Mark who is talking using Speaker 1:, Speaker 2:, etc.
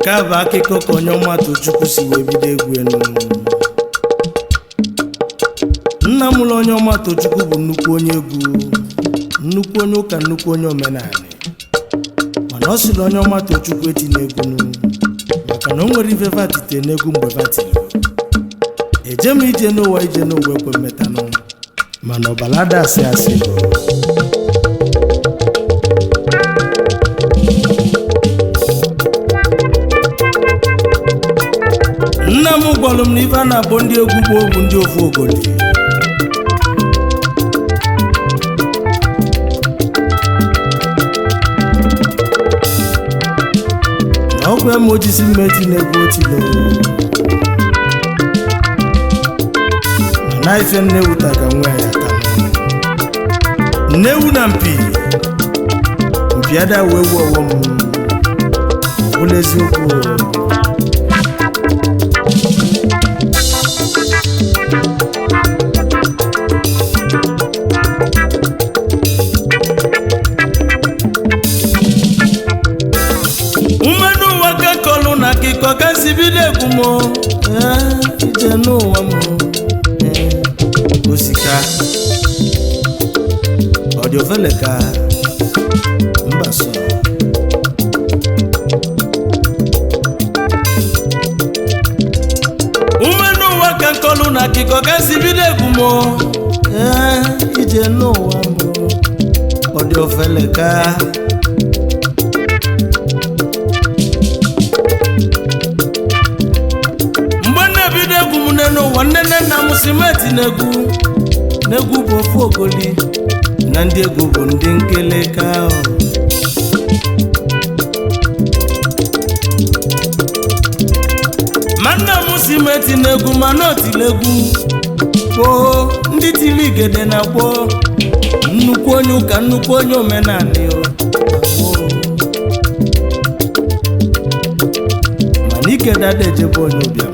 Speaker 1: Nke a bụ akụkọ ka onye ọma Tochukwu si wee bido egwu enu. Nna m ụlọ onye ọma Tochukwu bụ nnukwu onye egwu, nnukwu onye ụka, nnukwu onye omenala. Mana ọ sịrị onye ọma Tochukwu etinye egwu nụ, maka na o nwere ife vatite n'egwu mgbe vatiri. Eje m ije n'ụwa, ije n'ụwa ekwe mmetanụ, mana ọbala ada asị asị. Nna m gwara m na ife a na-akpọ ndị egwu gboo bụ ndị ofu ogoli. Na ọkwa ya ma ojisi mmeti na-egwu otilo, mana ife nnewu ta ka nwa ya taa. Nnewu na mpi mpi ada wee wu ọghọm ọbụla eziokwu. Mmanụ ụwa kekọlụ na akịkọ ka si bido egwu m ije n'ụwa m osika ọ dị ofele ka mba sọ. Mmanụ ụwa kekọlụ na akịkọ ka si bido egwu m ije n'ụwa m ọ dị ofele ka. Mgbe na-ebido egwu m n'ụwa, nne nne nna m si meti n'egwu n'egwu bụ ofu ogoli na ndị egwu bụ ndị nkeleka ahụ. Ma nna m si meti n'egwu, ma na otili egwu gboo, ndị tili igede na gboo, nnukwu onye ụka, nnukwu onye omenala o gboo. Mana ike dada ejebe onye ụbịam.